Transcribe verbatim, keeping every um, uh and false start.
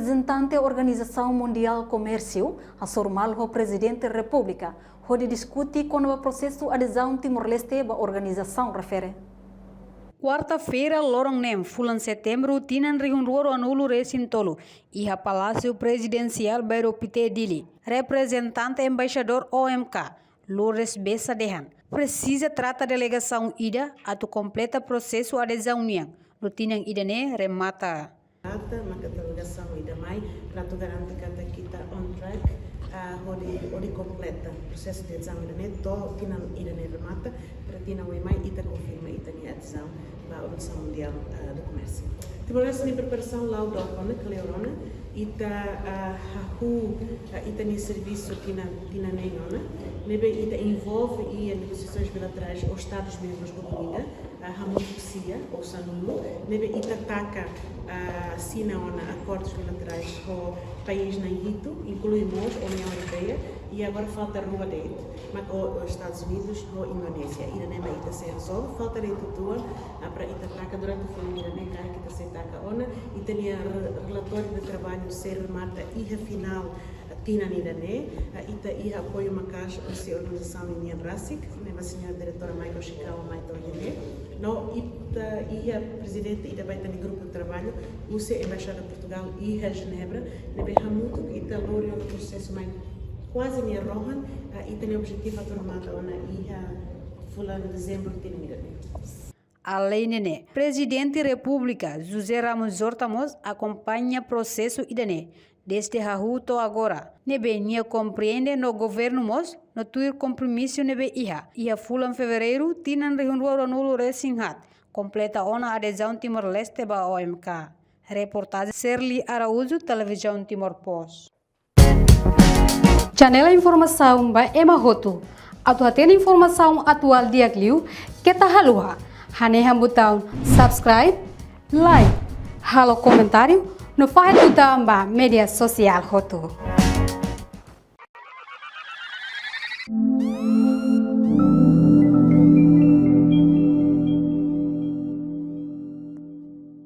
Reprezentante Organizasaun Mundiál Komérsiu hasoru malu ho Prezidente Repúblika hodi diskute kona-ba prosesu adezaun Timor-Leste ba organizasaun refere. Kuarta-feira, loron neen, fulan Setembru, tinan rihun rua ruanulu resin tolu, iha Palásiu Prezidensiál Bairro Pité, Dili, reprezentante embaixadór O M K, Lourdes Bessa, dehan presiza trata delegasaun ida atu kompleta prosesu adezaun nian no tinan ida-ne'e remata. Ata maka delegasaun ida mai, atu garante katak ita on track, ah, hodi, hodi kompleta prosesu adezaun ida-ne'e to'o tinan ida-ne'e remata, para tinan oin mai ita konfirma ita-nia adezaun ba Organizasaun Mundiál, ah, do Komérsiu. Timor-Leste nia preparasaun la'o dook ona, kleur ona, ita, ah, hahú, ah, ita-nia servisu tinan, tinan neen ona, ne'ebé ita envolve iha negosiasoens bilaterais ho Estadus membrus balun ida, ah, hamutuk sia ou sanulu, ne'ebé ita taka, ah, asina ona akordus bilaterais ho país na'in hitu, inklui mós Uniaun Europeia, i agora falta rua de'it, mak ho, ho Estadus Unidus ho Indonézia. Ida-ne'e mak ita sei rezolve, falta de'it uitoan, ah, para ita taka durante fulan ida-ne'e, karik ita sei taka ona, ita-nia re-, relatóriu de traballu sei remata iha finál tinan ida-ne'e, ah, ita iha apoiu maka'as husi organizasaun nian rasik, ne'ebé señór diretora Maika Oshikawa mai to'o iha ne'e. No ita iha prezidente ida ba ita-nia grupu de traballu, husi Embaixada Portugal iha Jenebra, ne'ebé hamutuk ita lori ona prosesu mai kuaze nia rohan, ah, ita-nia objetivu atu remata ona iha fulan Dezembru tinan ida-ne'e. Aleinde ne'e, Prezidente Repúblika José Ramos Horta mós akompaña prosesu ida-ne'e dezde hahú to'o agora, ne'ebé nia komprende no governu mós no tuir kompromisu ne'ebé iha, iha fulan Fevereiru tinan rihun rua ruanulu resin haat, kompleta ona adezaun Timor-Leste ba O M K. Reportajen Serli Araújo, Televizaun Timor Post. Channel informasaun ba ema hotu. Atu hatene informasaun atuál di'ak liu, keta haluha hanehan butaun subscribe, like, halo komentáriu, no fahe tutan ba média sosiál hotu.